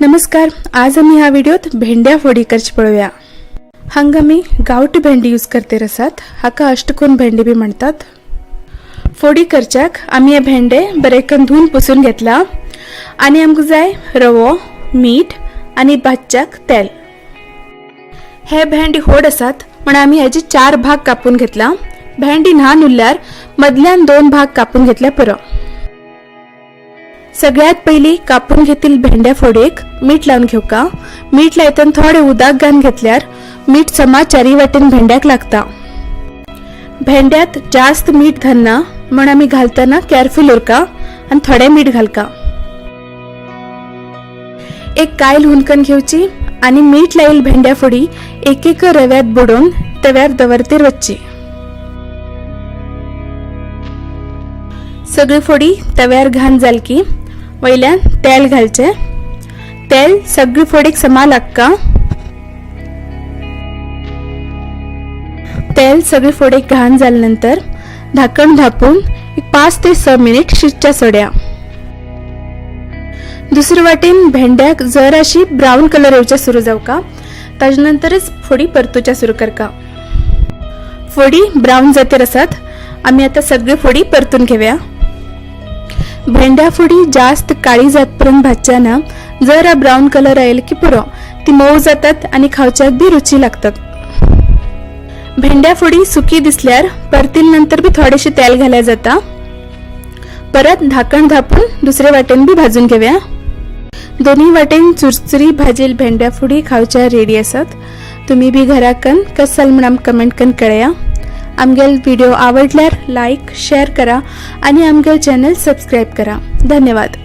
नमस्कार, आज आमी ह्या व्हिडिओत भेंड्या फोडी करची पळोवया. हांगा आमी गांवठी भेंडी यूज करते आसात. हाका अष्टकोन भेंडी बी म्हणतात. फोडी करच्याक आमी हे भेंडे बरे करून धुवन पुसून घेतला आनी आमकां जाय रवो, मीठ आनी भाजच्याक तेल. हे भेंडी होड आसात म्हण आमी हेजे 4 भाग कापून घेतला. भेंडी ल्हान उरल्यार मदल्यान 2 भाग कापून घेतले पुरो. सगळ्यात पयली कापून घेतील भेंड्या फोडयेक मीठ लावन घेवका. मीठ लायतना थोडे उदक घालून घेतल्यार मीठ समा चारी वाटेन भेंड्याक लागता. भेंड्यात जास्त मीठ घालना म्हण आमी घालतना केअरफुल उरका आनी थोडे मीठ घालका. एक कायल हुनकन घेवची आनी मीठ लायल भेंड्या फोडी एक एक रव्यात बुडोवन तव्यार दवरतेर वच्ची. सगळी फोडी तव्यार घाण जाल की वयल्यान तेल घालचे. तेल सगळी फोडीक समा लागका. तेल सगळी फोडीक घाण जाले नंतर धाकण धापून एक 5 ते 6 मिनिट शिजच्या सोड्या. दुसरे वाटेन भेंड्याक जराशी ब्राऊन कलर येवचे सुरू जावका, ताजे नंतरच फोडी परतुच्या सुरू करका. फोडी ब्राऊन जातेर आसात. आमी आता सगळी फोडी परतून घेवया. भेंड्या फोडी जास्त काळी जातपर्यंत भाजच्या ना, जरा ब्राऊन कलर आयल की पुरो. ती मऊ जातात आनी खावच्याक बी रुची लागतात. भेंड्या फोडी सुकी दिसल्यार परतील नंतर बी थोडेशे तेल घाल्या जाता. परत धाकण धापून दुसरे वाटेन बी भाजून घेवया. दोन्ही वाटेन चुरचुरी भाजेल भेंड्या फोडी खावच्या रेडी आसात. तुम्ही बी घराकन कसल म्हण आमकां कमेंट करून कळया. आमगेल व्हिडिओ आवडल्यार लाईक शेअर करा आणि आमगेल चॅनल सबस्क्राईब करा. धन्यवाद.